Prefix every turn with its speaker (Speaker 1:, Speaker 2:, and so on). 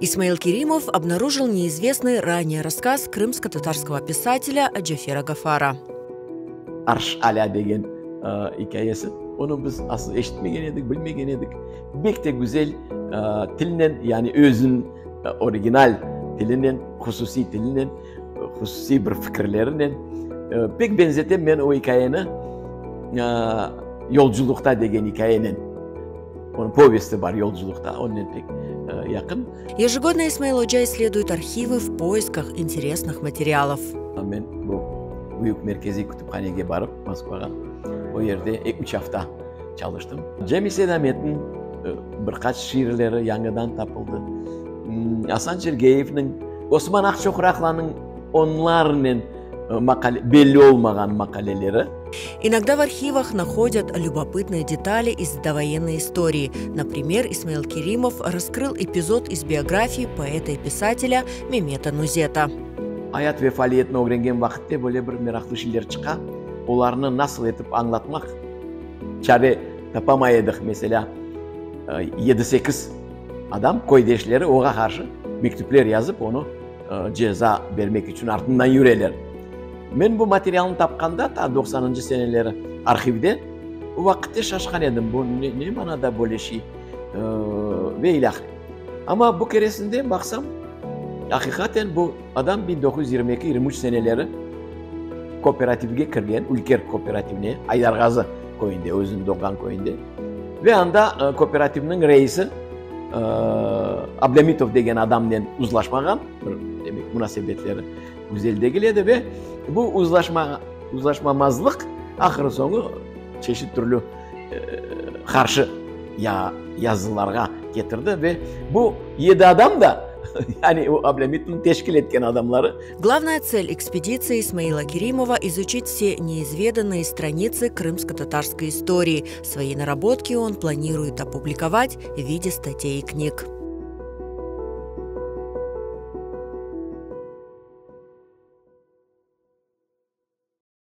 Speaker 1: Исмаил Керимов обнаружил неизвестный ранее рассказ крымско-татарского писателя Джафера Гафара.
Speaker 2: Arş Alâ degen ikâyesi. Onı biz asıl eşitmegen edik, bilmegen edik. Bek te güzel tilnen, yani özüniñ original tilinen, hususiy tilinen, hususiy bir fikirlerinen. Pek benzetem men o ikâyeni Yolculuqta degen ikâyenen. Onıñ povesti bar Yolculuqta, onnen pek yaqın.
Speaker 1: Ежегодно Исмаил Оджа исследует архивы в поисках интересных материалов.
Speaker 2: Men bu büyük merkeziy kütüphanege barıp, Moskvağa, o yerde üç afta çalıştım. Cemil Seydametniñ bir qaç şiirleri yañıdan tapıldı. Asan Çergeyevniñ, Osman Aqçoqraqlınıñ onlarnen maqale, belli olmağan maqaleleri.
Speaker 1: Иногда в архивах находят любопытные детали из довоенной истории. Например, Исмаил Керимов раскрыл эпизод из биографии поэта и писателя Мемета Нузета.
Speaker 2: Ayat ve faaliyetini ögrengen vaqıtta böyle bir meraqlı şeyler çıqa. Olarnı nasıl etip añlatmaq çare tapamay edik. Meselâ, yedi-sekiz adam, köydeşleri oña qarşı mektüpler yazıp, onı ceza bermek içün artından yüreler. Men bu materialnı tapqanda, ta doqsanıncı seneleri arhivde, o vaqıtte şaşqan edim, bu ne manada böyle şey ve ilâhre. Amma bu keresinde baqsam, aqiqaten bu adam 1922-23 seneleri kooperativge kirgen, Ülker kooperativine, Aydarğazı köyünde, özüniñ doğğan köyünde. Ve anda kooperativniñ reisi Ablâmitov degen adamnen uzlaşmağan, bir, demek, munasebetleri güzel degil edi ve bu uzlaşma, uzlaşmamazlıq ahırı soñu çeşit türlü qarşı ya yazılarğa ketirdi ve bu yedi adam da, yani o Ablâmitovnıñ teşkil etken adamları.
Speaker 1: Главная цель экспедиции Исмаила Керимова – изучить все неизведанные страницы крымско-татарской истории. Свои наработки он планирует опубликовать в виде статей и книг.